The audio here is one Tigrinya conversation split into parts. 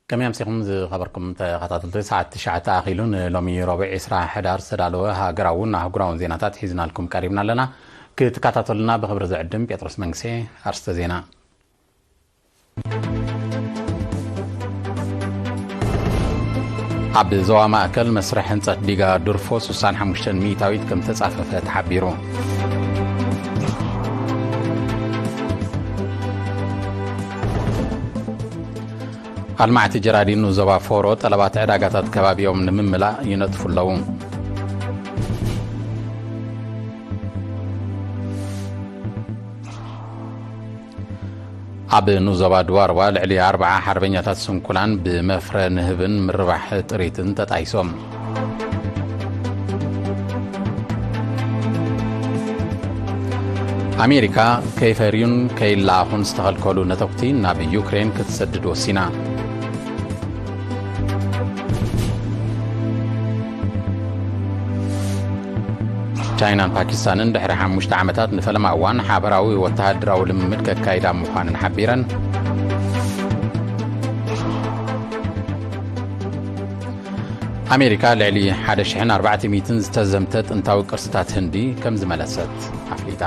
ከመይ ኣምሲኹም ዝኸበርኩም ተኸታተልቲ? ሰዓት ትሽዓተ ኣኺሉ ንሎሚ ረቡዕ ዕስራ ሕዳር ዝተዳለወ ሃገራውን ኣህጉራውን ዜናታት ሒዝናልኩም ቀሪብና ኣለና። ክትከታተሉና ብኽብሪ ዝዕድም ጴጥሮስ መንግሴ። ኣርስተ ዜና። ኣብ ዞባ ማእከል መስርሕ ህንጸት ዲጋ ዱርፎ ስሳን ሓሙሽተን ሚእታዊት ከም ተጻፈፈ ተሓቢሩ። ኣልማዕቲ ጀራዲን ንዞባ ፎሮ ጠለባት ዕዳጋታት ከባቢኦም ንምምላእ ይነጥፉ ኣለዉ። ኣብ ንዞባ ድዋርዋ ልዕሊ ኣርብዓ ሓርበኛታት ስንኩላን ብመፍረ ንህብን ምርባሕ ጥሪትን ተጣይሶም። ኣሜሪካ ከይፈርዩን ከይለኣኹን ዝተኸልከሉ ነተጉቲ ናብ ዩክሬን ክትሰድድ ወሲና። ቻይናን ፓኪስታንን ድሕሪ ሓሙሽተ ዓመታት ንፈለማ እዋን ሓበራዊ ወተሃደራዊ ልምምድ ከካይዳ ምዃነን ሓቢረን። ኣሜሪካ ልዕሊ ሓደ ሽሕን ኣርባዕተ ሚእትን ዝተዘምተ ጥንታዊ ቅርስታት ህንዲ ከም ዝመለሰት ኣፍሊጣ።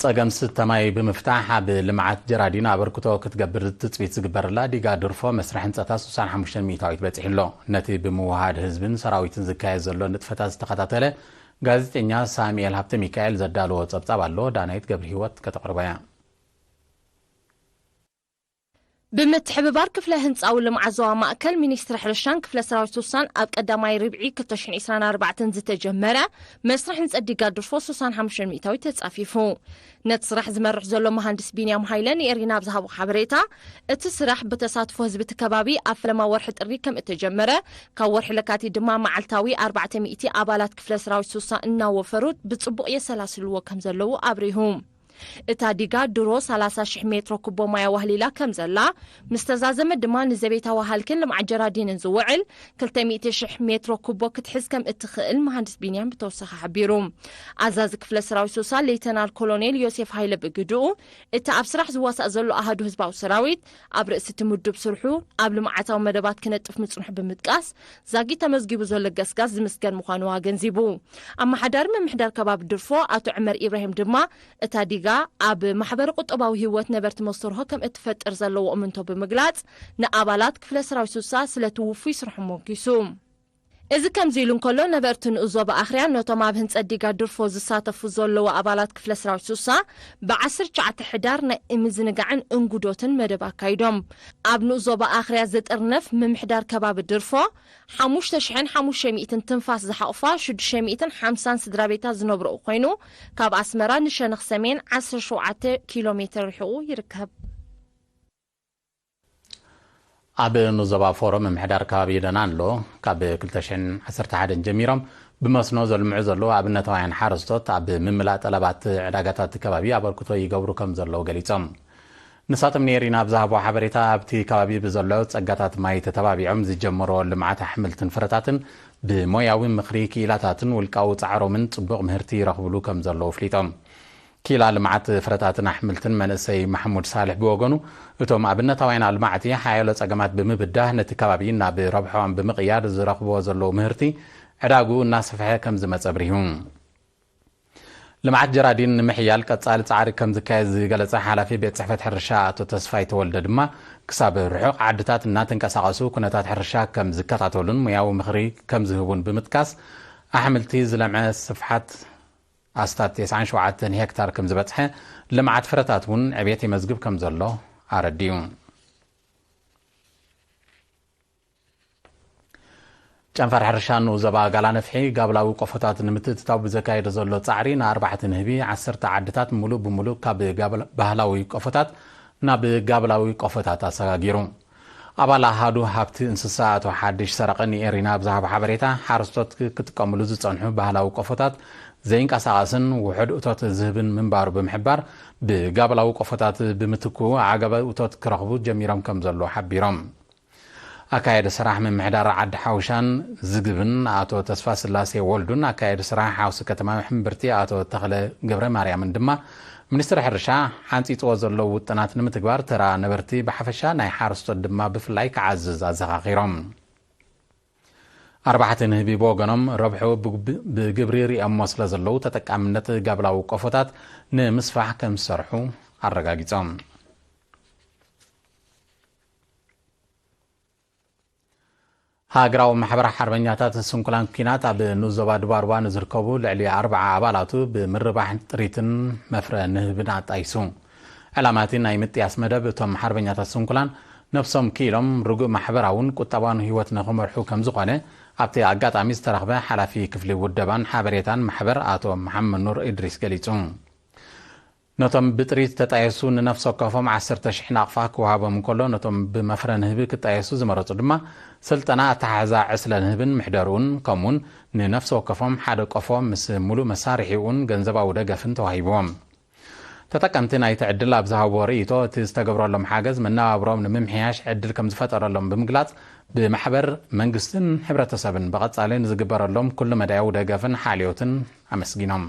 ጸገም ስተ ማይ ብምፍታሕ ኣብ ልምዓት ጀራዲን ኣበርክቶ ክትገብር ትጽቢት ዝግበረላ ዲጋ ድርፎ መስርሕ ህንጸታ ስሳን ሓሙሽተን ሚእታዊት በጺሑ ኣሎ። ነቲ ብምውሃድ ህዝብን ሰራዊትን ዝካየድ ዘሎ ንጥፈታት ዝተኸታተለ ጋዜጠኛ ሳሙኤል ሃብተ ሚካኤል ዘዳለዎ ጸብጻብ ኣሎ። ዳናይት ገብረ ህይወት ከተቕርቦ እያ። ብምትሕብባር ክፍለ ህንጻዊ ልምዓት ዞባ ማእከል፣ ሚኒስትሪ ሕርሻን ክፍለ ሰራዊት ሱሳን ኣብ ቀዳማይ ርብዒ ክልተ ሽሕን ዕስራን ኣርባዕተን ዝተጀመረ መስርሕ ህንጸት ዲጋ ድርፎ ስሳን ሓሙሽተ ሚእታዊት ተጻፊፉ። ነቲ ስራሕ ዝመርሕ ዘሎ መሃንድስ ቢንያም ሃይለ ንኤሪና ኣብ ዝሃቦ ሓበሬታ፣ እቲ ስራሕ ብተሳትፎ ህዝቢ እቲ ከባቢ ኣብ ፈለማ ወርሒ ጥሪ ከም እተጀመረ፣ ካብ ወርሒ ለካቲት ድማ መዓልታዊ ኣርባዕተ ሚእቲ ኣባላት ክፍለ ሰራዊት ሱሳ እናወፈሩ ብጽቡቕ የሰላስልዎ ከም ዘለዉ ኣብሪሁ። እታ ዲጋ ድሮ ሰላሳ ሽሕ ሜትሮ ኩቦ ማይ ኣዋህሊላ ከም ዘላ፣ ምስ ተዛዘመ ድማ ንዘቤታዊ ሃልክን ልምዓት ጀራዲንን ዝውዕል ክልተ ሚእቲ ሽሕ ሜትሮ ኩቦ ክትሕዝ ከም እትኽእል መሃንድስ ቢንያም ብተወሳኺ ሓቢሩ። ኣዛዚ ክፍለ ሰራዊት ሱሳ ሌተናል ኮሎኔል ዮሴፍ ሃይለ ብግድኡ፣ እቲ ኣብ ስራሕ ዝዋሳእ ዘሎ ኣሃዱ ህዝባዊ ሰራዊት ኣብ ርእሲ እቲ ምዱብ ስርሑ ኣብ ልምዓታዊ መደባት ክነጥፍ ምጽንሑ ብምጥቃስ፣ ዛጊት ተመዝጊቡ ዘሎ ገስጋስ ዝምስገን ምዃኑ ኣገንዚቡ። ኣመሓዳሪ ምምሕዳር ከባቢ ድርፎ ኣቶ ዕመር ኢብራሂም ድማ፣ እታ ዲጋ ኣብ ማሕበረ ቁጠባዊ ህይወት ነበርቲ መስተርሆ ከም እትፈጥር ዘለዎ እምንቶ ብምግላጽ፣ ንኣባላት ክፍለ ሰራዊት ሱሳ ስለቲ ውፉይ ስርሖም ሞጊሱ። እዚ ከምዚ ኢሉ እንከሎ፣ ነበርቲ ንኡስ ዞባ ኣኽርያ ነቶም ኣብ ህንጸት ዲጋ ድርፎ ዝሳተፉ ዘለዉ ኣባላት ክፍለ ሰራዊት ሱሳ፣ ብ ዓሰርተ ትሽዓተ ሕዳር ናይ ምዝንጋዕን እንጉዶትን መደብ ኣካይዶም። ኣብ ንኡስ ዞባ ኣኽርያ ዝጥርነፍ ምምሕዳር ከባቢ ድርፎ፣ ሓሙሽተ ሽሕን ሓሙሽተ ሚእትን ትንፋስ ዝሓቑፋ ሽዱሽተ ሚእትን ሓምሳን ስድራ ቤታት ዝነብርኡ ኮይኑ፣ ካብ ኣስመራ ንሸነኽ ሰሜን ዓሰርተ ሸውዓተ ኪሎ ሜትር ርሒቑ ይርከብ። ኣብ ንዞባ ፎሮ ምምሕዳር ከባቢ ደናንሎ፣ ካብ ክልተ ሽሕን ዓሰርተ ሓደን ጀሚሮም ብመስኖ ዘልምዑ ዘለዉ ኣብነታውያን ሓረስቶት፣ ኣብ ምምላእ ጠለባት ዕዳጋታት ከባቢ ኣበርክቶ ይገብሩ ከም ዘለዉ ገሊጾም። ንሳቶም ንኤሪና ኣብ ዝሃቦ ሓበሬታ፣ ኣብቲ ከባቢ ብዘሎ ጸጋታት ማይ ተተባቢዖም ዝጀመሮ ልምዓት ኣሕምልትን ፍረታትን ብሞያዊ ምኽሪ ክኢላታትን ውልቃዊ ጻዕሮምን ጽቡቕ ምህርቲ ይረኽብሉ ከም ዘለዉ ኣፍሊጦም። ክኢላ ልምዓት ፍረታትን ኣሕምልትን መንእሰይ ማሕሙድ ሳልሕ ብወገኑ፣ እቶም ኣብነታውያን ኣልማዕቲ ሓያሎ ጸገማት ብምብዳህ፣ ነቲ ከባቢ ናብ ረብሓኦም ብምቕያር ዝረኽብዎ ዘለዉ ምህርቲ ዕዳግኡ እናሰፍሐ ከም ዝመጸ ኣብሪሁ። ልምዓት ጀራዲን ንምሕያል ቀጻሊ ጻዕሪ ከም ዝካየድ ዝገለጸ ሓላፊ ቤት ጽሕፈት ሕርሻ ኣቶ ተስፋይ ተወልደ ድማ፣ ክሳብ ርሑቕ ዓድታት እናተንቀሳቐሱ ኩነታት ሕርሻ ከም ዝከታተሉን ሞያዊ ምኽሪ ከም ዝህቡን ብምጥቃስ፣ ኣሕምልቲ ዝለምዐ ስፍሓት ኣስታት ተስዓን ሸውዓተን ሄክታር ከም ዝበጽሐ፣ ልምዓት ፍረታት እውን ዕቤት የመዝግብ ከም ዘሎ ኣረዲኡ። ጨንፈር ሕርሻ ንኡስ ዞባ ጋላ ነፍሒ፣ ጋብላዊ ቆፎታት ንምትእትታው ብዘካየዶ ዘሎ ጻዕሪ፣ ንኣርባዕተ ንህቢ፣ ዓሰርተ ዓድታት ምሉእ ብምሉእ ካብ ጋብላ-፣ ባህላዊ ቆፎታት ናብ ጋብላዊ ቆፎታት ኣሰጋጊሩ። ኣባል ኣሃዱ ሃብቲ እንስሳ ኣቶ ሓድሽ ሰረቐ ንኤሪና ኣብ ዝሃቦ ሓበሬታ፣ ሓረስቶት ክጥቀምሉ ዝጸንሑ ባህላዊ ቆፎታት ዘይንቀሳቐስን ውሑድ እቶት ዝህብን ምንባሩ ብምሕባር፣ ብጋብላዊ ቆፎታት ብምትኩ ዓገበ እቶት ክረኽቡ ጀሚሮም ከም ዘለዉ ሓቢሮም። ኣካየዲ ስራሕ ምምሕዳር ዓዲ ሓውሻን ዝግብን ኣቶ ተስፋ ስላሴ ወልዱን ኣካየዲ ስራሕ ሓውሲ ከተማዊ ሕምብርቲ ኣቶ ተኽለ ገብረ ማርያምን ድማ፣ ሚኒስትሪ ሕርሻ ሓንፂፅዎ ዘለዉ ውጥናት ንምትግባር ተራ ነበርቲ ብሓፈሻ ናይ ሓረስቶት ድማ ብፍላይ ክዓዝዝ ኣዘኻኺሮም። ኣርባሕቲ ንህቢ ብወገኖም ረብሑ ብግ- ብግብሪ ሪኦሞ ስለ ዘለዉ ተጠቃምነት ጋብላዊ ቆፎታት ንምስፋሕ ከም ዝሰርሑ ኣረጋጊፆም። ሃገራዊ ማሕበር ሓርበኛታት ስንኩላን ኲናት ኣብ ንኡስ ዞባ ዱባርባ ንዝርከቡ ልዕሊ ኣርብዓ ኣባላቱ ብምርባሕ ጥሪትን መፍረ ንህብን ኣጣይሱ። ዕላማ እቲ ናይ ምጥያስ መደብ እቶም ሓርበኛታት ስንኩላን ነብሶም ክኢሎም ርጉእ ማሕበራውን ቁጠባውን ህይወት ንኽመርሑ ከም ዝኾነ ኣብቲ ኣጋጣሚ ዝተረኽበ ሓላፊ ክፍሊ ውደባን ሓበሬታን ማሕበር ኣቶ መሓመድ ኑር እድሪስ ገሊጹ። ነቶም ብጥሪት ዝተጣየሱ ንነፍሲ ወከፎም ዓሰርተ ሽሕ ናቕፋ ክወሃቦም እንከሎ፣ ነቶም ብመፍረ ንህቢ ክጣየሱ ዝመረጹ ድማ ስልጠና ኣተሓሕዛ ዕስለ ንህብን ምሕደርኡን፣ ከምኡውን ንነፍሲ ወከፎም ሓደ ቆፎ ምስ ሙሉእ መሳርሒኡን ገንዘባዊ ደገፍን ተዋሂብዎም። ተጠቀምቲ ናይቲ ዕድል ኣብ ዝሃብዎ ርእይቶ፣ እቲ ዝተገብረሎም ሓገዝ መነባብሮም ንምምሕያሽ ዕድል ከም ዝፈጠረሎም ብምግላጽ፣ ብማሕበር፣ መንግስትን ሕብረተሰብን ብቐጻሊ ንዝግበረሎም ኩሉ መዳያዊ ደገፍን ሓልዮትን ኣመስጊኖም።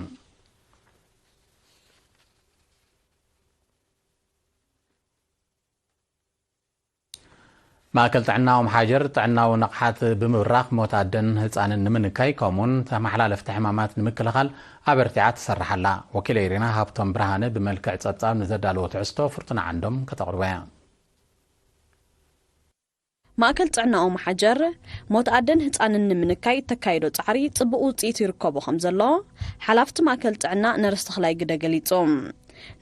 ማእከል ጥዕና ኦም ሓጀር ጥዕናዊ ንቕሓት ብምብራኽ ሞት ኣደን ህጻንን ንምንካይ ከምኡውን ተመሓላለፍቲ ሕማማት ንምክልኻል ኣበርቲዓ ትሰርሕ ኣላ። ወኪል ኤሪና ሃብቶም ብርሃነ ብመልክዕ ጸብጻብ ንዘዳለዎ ትሕዝቶ ፍርቱና ዓንዶም ከተቕርቦ እያ። ማእከል ጥዕና ኦም ሓጀር ሞት ኣደን ህጻንን ንምንካይ እተካየዶ ጻዕሪ ጽቡቕ ውጽኢት ይርከቦ ከም ዘሎ ሓላፍቲ ማእከል ጥዕና ነርስ ተኽላይ ግደ ገሊጹ።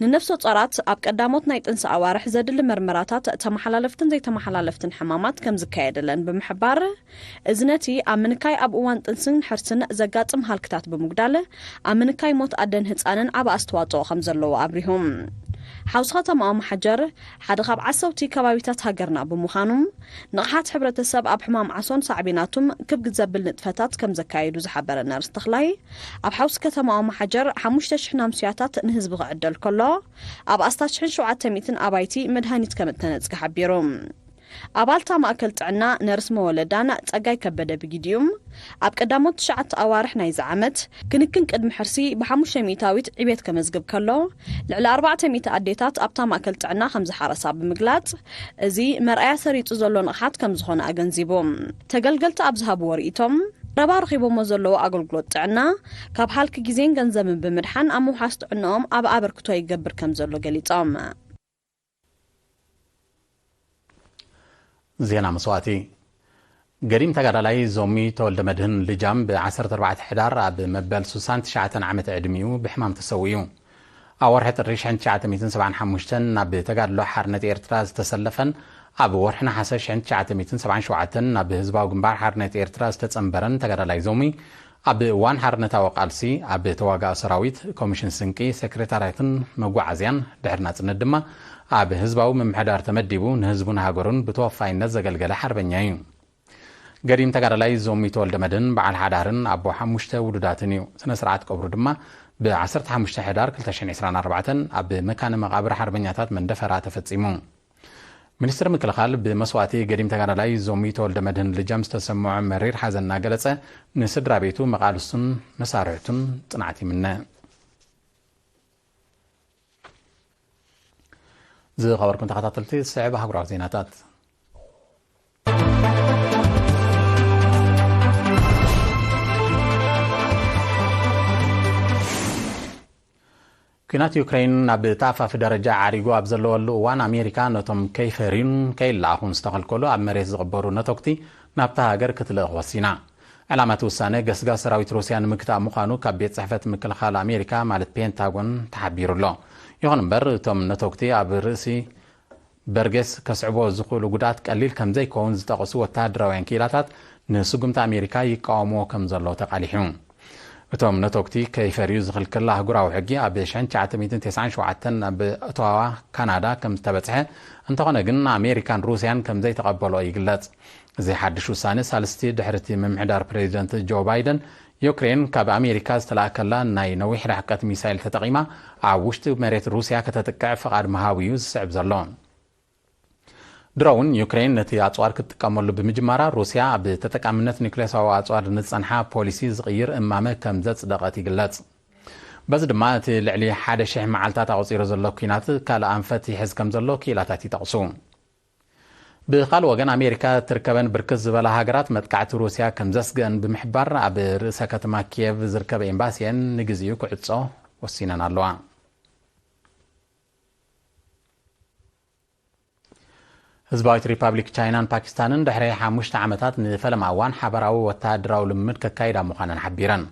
ንነፍሰ ጾራት ኣብ ቀዳሞት ናይ ጥንሲ ኣዋርሕ ዘድሊ መርመራታት ተመሓላለፍትን ዘይተመሓላለፍትን ሕማማት ከም ዝካየደለን ብምሕባር፣ እዚ ነቲ ኣብ ምንካይ ኣብ እዋን ጥንስን ሕርስን ዘጋጥም ሃልክታት ብምጉዳል ኣብ ምንካይ ሞት ኣደን ህጻንን ዓቢ ኣስተዋጽኦ ከም ዘለዎ ኣብሪሁ። ሓውሲ ከተማ ኦም ሓጀር ሓደ ካብ ዓሰውቲ ከባቢታት ሃገርና ብምዃኑ፣ ንቕሓት ሕብረተሰብ ኣብ ሕማም ዓሶን ሳዕቤናቱም ክብ ዘብል ንጥፈታት ከም ዘካየዱ ዝሓበረ ነርስ ተኽላይ፣ ኣብ ሓውሲ ከተማ ኦም ሓጀር ሓሙሽተ ሽሕ ናምስያታት ንህዝቢ ክዕደል ከሎ፣ ኣብ ኣስታት ሽሕን ሸውዓተ ሚእትን ኣባይቲ መድሃኒት ከም እተነጽገ ሓቢሩ። ኣባልታ ማእከል ጥዕና ነርስ መወለዳን ጸጋይ ከበደ ብጊዲኡ፣ ኣብ ቀዳሞት ትሽዓተ ኣዋርሕ ናይዚ ዓመት፣ ክንክን ቅድሚ ሕርሲ ብሓሙሽተ ሚእታዊት ዕቤት ከመዝግብ ከሎ፣ ልዕሊ ኣርባዕተ ሚእቲ ኣዴታት ኣብታ ማእከል ጥዕና ከም ዝሓረሳ ብምግላጽ፣ እዚ መርኣያ ሰሪጹ ዘሎ ንቕሓት ከም ዝኾነ ኣገንዚቡ። ተገልገልቲ ኣብ ዝሃብዎ ርእይቶም፣ ቀረባ ረኺቦሞ ዘለዉ ኣገልግሎት ጥዕና፣ ካብ ሃልኪ ግዜን ገንዘብን ብምድሓን ኣብ ምውሓስ ጥዕንኦም ኣብ ኣበርክቶ ይገብር ከም ዘሎ ገሊጾም። ዜና መስዋእቲ። ገዲም ተጋዳላይ ዞሚ ተወልደ መድህን ልጃም ብ ዓሰርተ ኣርባዕተ ሕዳር ኣብ መበል ስሳን ትሽዓተን ዓመት ዕድሚኡ ብሕማም ተሰዊኡ። ኣብ ወርሒ ጥሪ ሽሕን ትሽዓተ ሚእትን ሰብዓን ሓሙሽተን ናብ ተጋድሎ ሓርነት ኤርትራ ዝተሰለፈን ኣብ ወርሒ ነሓሰ ሽሕን ትሽዓተ ሚእትን ሰብዓን ሸውዓተን ናብ ህዝባዊ ግንባር ሓርነት ኤርትራ ዝተጸንበረን ተጋዳላይ ዞሚ፣ ኣብ እዋን ሓርነታዊ ቃልሲ ኣብ ተዋጋኢ ሰራዊት፣ ኮሚሽን ስንቂ፣ ሴክሬታርያትን መጓዓዝያን፣ ድሕሪ ናጽነት ድማ ኣብ ህዝባዊ ምምሕዳር ተመዲቡ ንህዝቡን ሃገሩን ብተወፋይነት ዘገልገለ ሓርበኛ እዩ። ገዲም ተጋዳላይ ዞሚ ተወልደ መድህን በዓል ሓዳርን ኣቦ ሓሙሽተ ውሉዳትን እዩ። ስነ ስርዓት ቀብሩ ድማ ብ ዓሰርተ ሓሙሽተ ሕዳር ክልተ ሽሕን ዕስራን ኣርባዕተን ኣብ መካነ መቓብር ሓርበኛታት መንደፈራ ተፈጺሙ። ሚኒስትሪ ምክልኻል ብመስዋእቲ ገዲም ተጋዳላይ ዞሚ ተወልደ መድህን ልጃም ዝተሰምዖ መሪር ሓዘን እናገለጸ፣ ንስድራ ቤቱ፣ መቓልስቱን መሳርሕቱን ጽንዓት ይምነ። ዝኸበርኩም ተኸታተልቲ፣ ዝስዕብ ኣህጉራዊ ዜናታት። ኲናት ዩክሬን ናብ ተኣፋፊ ደረጃ ዓሪጉ ኣብ ዘለወሉ እዋን፣ ኣሜሪካ ነቶም ከይፈርዩን ከይለኣኹን ዝተኸልከሉ ኣብ መሬት ዝቕበሩ ነተጉቲ ናብታ ሃገር ክትልእኽ ወሲና። ዕላማ እቲ ውሳነ፣ ገስጋስ ሰራዊት ሩስያ ንምግታእ ምዃኑ ካብ ቤት ጽሕፈት ምክልኻል ኣሜሪካ፣ ማለት ፔንታጎን፣ ተሓቢሩ ኣሎ። ይኹን እምበር፣ እቶም ነተጉቲ ኣብ ርእሲ በርጌስ ከስዕቦ ዝኽእሉ ጉድኣት ቀሊል ከም ዘይከውን ዝጠቐሱ ወተሃደራውያን ክኢላታት፣ ንስጉምቲ ኣሜሪካ ይቃወምዎ ከም ዘሎ ተቓሊሑ። እቶም ነተጉቲ ከይፈርዩ ዝኽልክል ኣህጉራዊ ሕጊ፣ ኣብ ሽሕን ትሽዓተ ሚእትን ተስዓን ሸውዓተን ኣብ ኦታዋ፣ ካናዳ ከም ዝተበጽሐ፣ እንተኾነ ግን ኣሜሪካን ሩስያን ከም ዘይተቐበልኦ ይግለጽ። እዚ ሓድሽ ውሳነ፣ ሳልስቲ ድሕሪ እቲ ምምሕዳር ፕሬዚደንት ጆ ባይደን፣ ዩክሬን ካብ ኣሜሪካ ዝተላእከላ ናይ ነዊሕ ርሕቀት ሚሳይል ተጠቒማ ኣብ ውሽጢ መሬት ሩስያ ከተጥቅዕ ፍቓድ ምሃቡ እዩ ዝስዕብ ዘሎ። ድሮን ዩክሬን ነቲ ኣጽዋር ክትጥቀመሉ ብምጅማራ፣ ሩስያ ኣብ ተጠቃምነት ኒውክሌሳዊ ኣጽዋር ንዝጸንሓ ፖሊሲ ዝቕይር እማመ ከም ዘጽደቐት ይግለጽ። በዚ ድማ እቲ ልዕሊ ሓደ ሽሕ መዓልታት ኣቑጺሩ ዘሎ ኲናት ካልእ ኣንፈት ይሕዝ ከም ዘሎ ክኢላታት ይጠቕሱ። ብኻልእ ወገን፣ ኣሜሪካ ትርከበን ብርክት ዝበላ ሃገራት መጥቃዕቲ ሩስያ ከም ዘስግአን ብምሕባር፣ ኣብ ርእሰ ከተማ ኪየቭ ዝርከብ ኤምባሲየን ንግዚኡ ክዕጾ ወሲነን ኣለዋ። ህዝባዊት ሪፓብሊክ ቻይናን ፓኪስታንን ድሕሪ ሓሙሽተ ዓመታት ንፈለማ እዋን ሓባራዊ ወተሃደራዊ ልምምድ ከካይዳ ምዃነን ሓቢረን።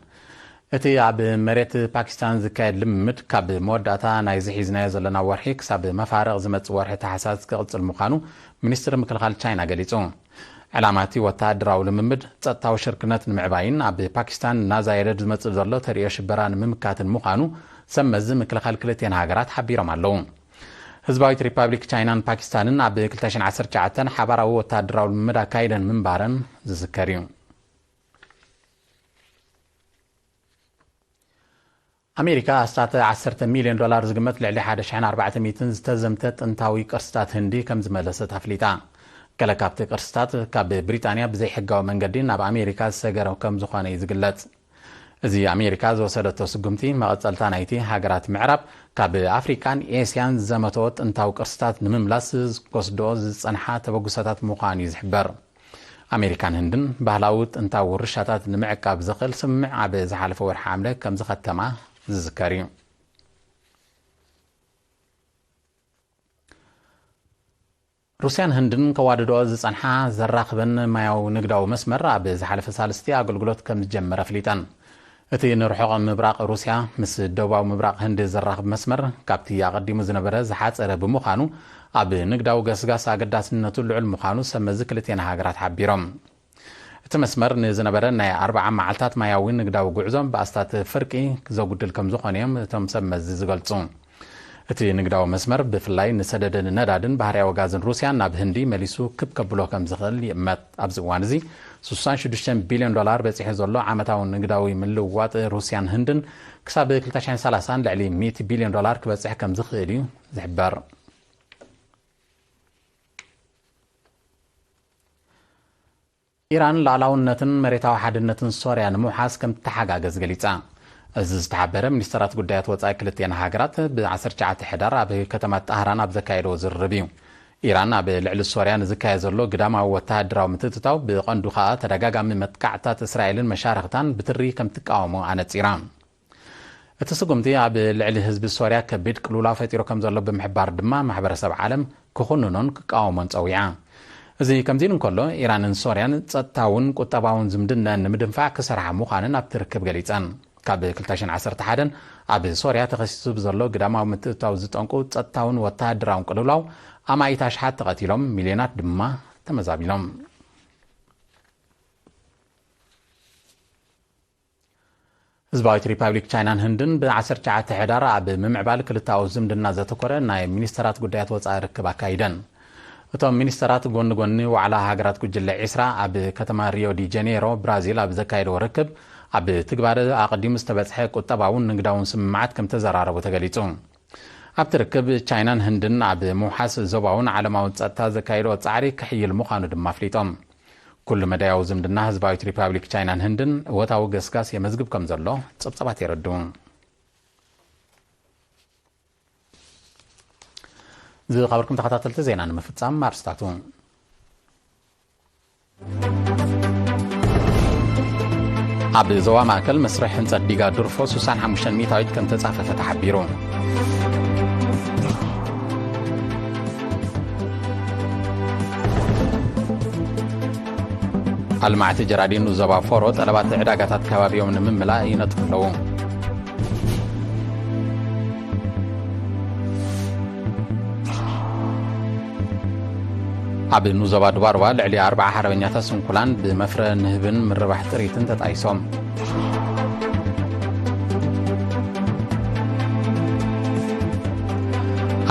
እቲ ኣብ መሬት ፓኪስታን ዝካየድ ልምምድ ካብ መወዳእታ ናይዚ ሒዝናዮ ዘለና ወርሒ ክሳብ መፋርቕ ዝመጽእ ወርሒ ታሕሳስ ክቕጽል ምዃኑ ሚኒስትሪ ምክልኻል ቻይና ገሊጹ። ዕላማ እቲ ወተሃደራዊ ልምምድ ጸጥታዊ ሽርክነት ንምዕባይን ኣብ ፓኪስታን እናዛየደ ዝመጽእ ዘሎ ተርእዮ ሽበራ ንምምካትን ምዃኑ ሰብ መዚ ምክልኻል ክልቲኤን ሃገራት ሓቢሮም ኣለዉ። ህዝባዊት ሪፓብሊክ ቻይናን ፓኪስታንን ኣብ ክልተ ሽሕን ዓሰርተ ትሽዓተን ሓባራዊ ወተሃደራዊ ልምምድ ኣካይደን ምንባረን ዝዝከር እዩ። ኣሜሪካ ኣስታት ዓሰርተ ሚልዮን ዶላር ዝግመት ልዕሊ ሓደ ሽሕን ኣርባዕተ ሚእትን ዝተዘምተ ጥንታዊ ቅርስታት ህንዲ ከም ዝመለሰት ኣፍሊጣ። ገለ ካብቲ ቅርስታት ካብ ብሪጣንያ ብዘይሕጋዊ መንገዲ ናብ ኣሜሪካ ዝሰገረ ከም ዝኾነ እዩ ዝግለጽ። እዚ ኣሜሪካ ዝወሰደቶ ስጉምቲ መቐጸልታ ናይቲ ሃገራት ምዕራብ ካብ ኣፍሪቃን ኤስያን ዝዘመተኦ ጥንታዊ ቅርስታት ንምምላስ ዝወስድኦ ዝጸንሓ ተበግሶታት ምዃኑ እዩ ዝሕበር። ኣሜሪካን ህንድን ባህላዊ ጥንታዊ ውርሻታት ንምዕቃብ ዘኽእል ስምምዕ ኣብ ዝሓለፈ ወርሒ ሓምለ ከም ዝኸተማ ዝዝከር እዩ። ሩስያን ህንድን ከዋድድኦ ዝጸንሓ ዘራኽበን ማያዊ ንግዳዊ መስመር ኣብ ዝሓለፈ ሳልስቲ ኣገልግሎት ከም ዝጀመረ ኣፍሊጠን። እቲ ንርሑቕ ምብራቕ ሩስያ ምስ ደቡባዊ ምብራቕ ህንዲ ዘራኽብ መስመር ካብቲ ኣቐዲሙ ዝነበረ ዝሓጸረ ብምዃኑ፣ ኣብ ንግዳዊ ገስጋስ ኣገዳስነቱ ልዑል ምዃኑ ሰብ መዚ ክልቴን ሃገራት ሓቢሮም። እቲ መስመር ንዝነበረ ናይ ኣርብዓ መዓልታት ማያዊ ንግዳዊ ጉዕዞ ብኣስታት ፍርቂ ዘጉድል ከም ዝኾነ እዮም እቶም ሰብ መዚ ዝገልጹ። እቲ ንግዳዊ መስመር ብፍላይ ንሰደድን ነዳድን ባህርያዊ ጋዝን ሩስያ ናብ ህንዲ መሊሱ ክብ ከብሎ ከም ዝኽእል ይእመት። ኣብዚ እዋን እዚ ስሳን ሽዱሽተን ቢልዮን ዶላር በጺሑ ዘሎ ዓመታዊ ንግዳዊ ምልውዋጥ ሩስያን ህንድን ክሳብ ክልተ ሽሕን ሰላሳን ልዕሊ ሚእቲ ቢልዮን ዶላር ክበጽሕ ከም ዝኽእል እዩ ዝሕበር። ኢራን ሉዓላውነትን መሬታዊ ሓድነትን ሶርያ ንምውሓስ ከም ትተሓጋገዝ ገሊጻ። እዚ ዝተሓበረ ሚኒስተራት ጉዳያት ወጻኢ ክልቲኤን ሃገራት ብ ዓሰርተ ትሽዓተ ሕዳር ኣብ ከተማ ጣህራን ኣብ ዘካየድዎ ዝርርብ እዩ። ኢራን ኣብ ልዕሊ ሶርያ ንዝካየድ ዘሎ ግዳማዊ ወተሃደራዊ ምትእትታው፣ ብቐንዱ ከኣ ተደጋጋሚ መጥቃዕትታት እስራኤልን መሻርኽታን ብትሪ ከም ትቃወሞ ኣነጺራ። እቲ ስጉምቲ ኣብ ልዕሊ ህዝቢ ሶርያ ከቢድ ቅልውላው ፈጢሩ ከም ዘሎ ብምሕባር ድማ ማሕበረሰብ ዓለም ክኹንኖን ክቃወሞን ጸዊዓ። እዚ ከምዚ ኢሉ እንከሎ፣ ኢራንን ሶርያን ጸጥታውን ቁጠባውን ዝምድነአን ንምድንፋዕ ክሰርሓ ምዃነን ኣብቲ ርክብ ገሊጸን። ካብ ክልተ ሽሕን ዓሰርተ ሓደን ኣብ ሶርያ ተኸሲቱ ብዘሎ ግዳማዊ ምትእትታው ዝጠንቁ ጸጥታውን ወተሃደራውን ቅልውላው ኣማኢት ኣሽሓት ተቐቲሎም፣ ሚልዮናት ድማ ተመዛቢሎም። ህዝባዊት ሪፓብሊክ ቻይናን ህንድን ብ ዓሰርተ ትሽዓተ ሕዳር ኣብ ምምዕባል ክልተኣዊ ዝምድና ዘተኮረ ናይ ሚኒስተራት ጉዳያት ወጻኢ ርክብ ኣካይደን። እቶም ሚኒስተራት ጎኒ ጎኒ ዋዕላ ሃገራት ጉጅለ ዒስራ ኣብ ከተማ ሪዮ ዲ ጀኔሮ ብራዚል ኣብ ዘካየድዎ ርክብ፣ ኣብ ትግባረ ኣቐዲሙ ዝተበጽሐ ቁጠባውን ንግዳውን ስምምዓት ከም ተዘራረቡ ተገሊጹ። ኣብቲ ርክብ፣ ቻይናን ህንድን ኣብ ምውሓስ ዞባውን ዓለማውን ጸጥታ ዘካየድኦ ጻዕሪ ክሕይል ምዃኑ ድማ ኣፍሊጦም። ኩሉ መዳያዊ ዝምድና ህዝባዊት ሪፓብሊክ ቻይናን ህንድን እወታዊ ገስጋስ የመዝግብ ከም ዘሎ ጸብጻባት የረድኡ። ዝኸበርኩም ተኸታተልቲ ዜና ንምፍጻም ኣርስታቱ። ኣብ ዞባ ማእከል መስርሕ ህንጸት ዲጋ ዱርፎ ስሳን ሓሙሽተን ሚእታዊት ከም ተጻፈፈ ተሓቢሩ። ኣልማዕቲ ጀራዲን ዞባ ፎሮ ጠለባት ዕዳጋታት ከባቢኦም ንምምላእ ይነጥፉ ኣለዉ። ኣብ ኑዞባ ዱባርዋ ልዕሊ ኣርብዓ ሓርበኛታት ስንኩላን ብመፍረ ንህብን ምርባሕ ጥሪትን ተጣይሶም።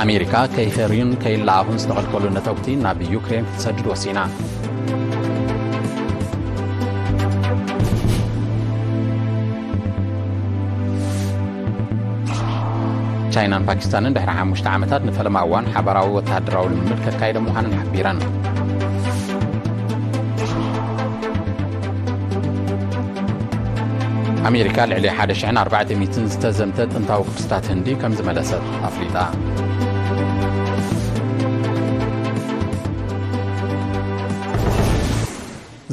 ኣሜሪካ ከይፈርዩን ከይለኣኹን ዝተኸልከሉ ነተጉቲ ናብ ዩክሬን ክትሰድድ ወሲና። ቻይናን ፓኪስታንን ድሕሪ ሓሙሽተ ዓመታት ንፈለማ እዋን ሓባራዊ ወተሃደራዊ ልምምድ ከካይደ ምዃነን ሓቢረን። ኣሜሪካ ልዕሊ ሓደ ሽሕን ኣርባዕተ ሚእትን ዝተዘምተ ጥንታዊ ቅርስታት ህንዲ ከም ዝመለሰት ኣፍሊጣ።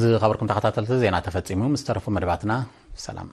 ዝኸበርኩም ተኸታተልቲ፣ ዜና ተፈጺሙ። ምስ ተረፉ መደባትና ሰላም።